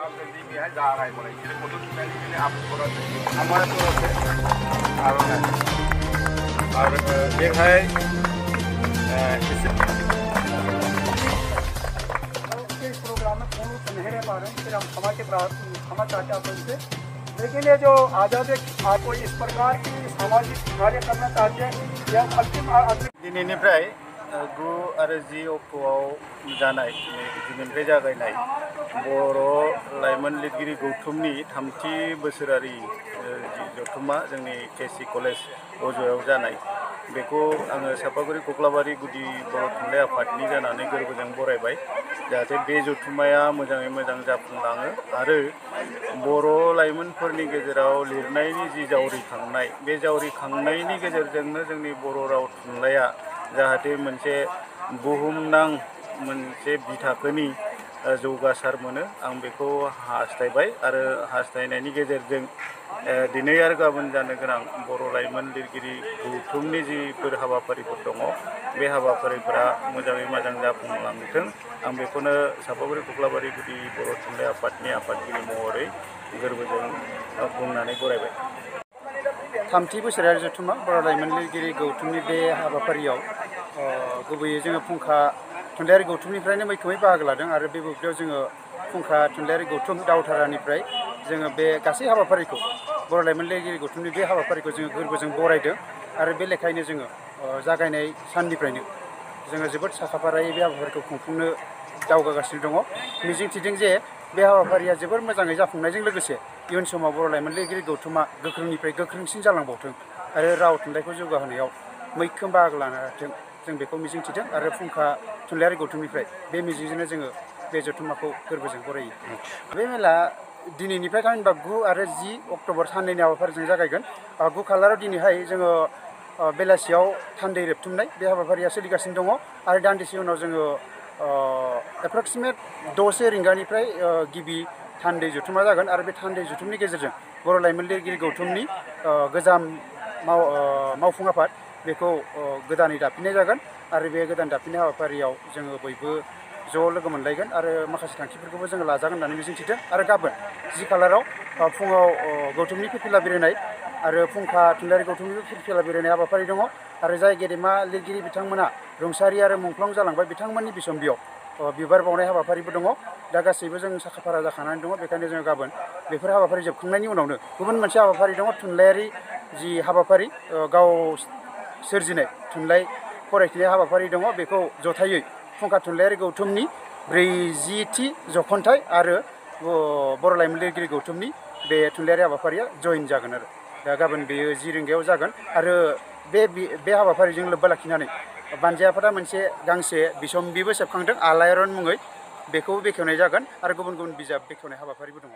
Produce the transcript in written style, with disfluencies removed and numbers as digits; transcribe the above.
already behind the eye, but I photo to up for इस programme में पूर्ण रूप से नहीं रह पा रहे हैं, फिर हम क्षमा चाहते हैं उनसे। लेकिन ये जो आज़ाद आपको इस प्रकार की सामाजिक कार्य करना चाहते हैं या दिनैनिफ्राय 9 आरो 10 अक्ट'आव जानाय दिनैनिफ्राय जागायनाय बर' लाइमोन लिरगिरि गौथुमनि 3थि बोसोरारि जथुम्मा जोंनि केसि कलेज अज'याव जानाय बेखौ आङो सापागुरि कक्लाबारि गुदि बर' थुनलाइ आफादनि जानानै गोरबोजों बरायबाय जाहाथे बे जथुम्माया मोजाङै मोजां जाफुंलाङो आरो बर' लाइमोनफोरनि गेजेराव लिरनायनि जि जावरिखांनाय बे जावरिखांनायनि गेजेरजोंनो जोंनि बर' राव थुनलाइया जाहाथे मोनसे बुहुमनां मोनसे बिथाखोनि जौगासार मोनो आं बेखौ हास्थायबाय आरो हास्थायनायनि गेजेरजों दिनै आरो गाबोन जानो गोनां बर' लाइमोन लिरगिरि गौथुमनि जिफोर हाबाफारिफोर दङ बे हाबाफारिफोरा मोजाङै मोजां जाफुंलांथों आं बेखौनो सापागुरि कक्लाबारि गुदि बर' थुनलाइ आफादनि आफादगिरि महरै गोरबोजों बुंनानै बरायबाय। 3थि बोसोरारि जथुम्मा बर' लाइमोन लिरगिरि गौथुमनि बे हाबाफारियाव गुबैयै जोङो फुंखा थुनलाइयारि गौथुमनिफ्रायनो मैखोमै बाहागो लादों आरो बे बुब्लियाव जोङो फुंखा थुनलाइयारि गौथुम दावधारानिफ्राय जोङो बे गासै हाबाफारिखौ बर' लाइमोन लिरगिरि गौथुमनि बे हाबाफारिखौ जोङो गोरबोजों बरायदों आरो बे लेखायैनो जोङो जागायनाय साननिफ्रायनो जोङो जोबोद साखाफारायै बे हाबाफारिखौ खुंफुंनो दावगागासिनो दङ। मिजिंथिदों जे बे हाबाफारिया जोबोर मोजाङै जाफुंनायजों लोगोसे इयुन समाव बर' लाइमोन लिरगिरि गौथुमा गोख्रोंनिफ्राय गोख्रोंसिन जालांबावथों आरो राव थुनलाइखौ जौगाहोनायाव मैखोम बाहागो लानो हाथों जों बेखौ मिजिंथिदों आरो फुंखा थुनलाइयारि गौथुमनिफ्राय बे मिजिंजोंनो जोङो बे जथुम्माखौ गोरबोजों बरायो। बे मेला दिनैनिफ्राय थामहिनबा 9 आरो 10 अक्ट'बर साननैनि हाबाफारिजों जागायगोन। 9 खालाराव दिनैहाय जोङो बेलासियाव थान्दै रेबथुमनाय बे हाबाफारिया सोलिगासिनो दङ आरो दान्दिसे उनाव जोङो एप्रक्सिमेट 6 रिंगानिफ्राय गिबि थान्दै जथुम्मा जागोन आरो बे थान्दै जथुमनि गेजेरजों बर' लाइमोन लिरगिरि गौथुमनि गोजाम मावफुं आफाद बेखौ गोदानै दाफिननाय जागोन आरो बे गोदान दाफिननाय हाबाफारियाव जोङो बयबो ज' लोगो मोनलायगोन आरो माखासे थांखिफोरखौबो जोङो लाजागोन होननानै मिजिंथिदों आरो गाबोन 10 खालाराव फुङाव गौथुमनि फिरफिला बेरायनाय आरो फुंखा थुनलाइयारि गौथुमनि फिरफिला बेरायनाय हाबाफारि दङ आरो जाय गेदेमा लिरगिरि बिथांमोना रुंसारि आरो मुंख्लं जालांबाय बिथांमोननि बिसम्बियाव बिबार बावनाय हाबाफारिबो दङ। दा गासैबो जों साखाफारा जाखानानै दङ बेखायनो जोङो गाबोन बेफोर हाबाफारि जोबखांनायनि उनावनो गुबुन मोनसे हाबाफारि दङ थुनलाइयारि जि हाबाफारि गाव सोरजिनाय थुनलाइ फरायफिननाय हाबाफारि दङ बेखौ जथायै फुंखा थुनलाइयारि गौथुमनि 40थि जख'न्थाइ आरो बर' लाइमोन लिरगिरि गौथुमनि बे थुनलाइयारि हाबाफारिया जइन जागोन आरो दा गाबोन बेयो 10 रिंगायाव जागोन आरो बे हाबाफारिजों लोब्बा लाखिनानै बानजाय आफादा मोनसे गांसे बिसम्बिबो सेबखांदों आलायारन मुङै बेखौबो बेखेवनाय जागोन आरो गुबुन गुबुन बिजाब बेखेवनाय हाबाफारिबो दङ।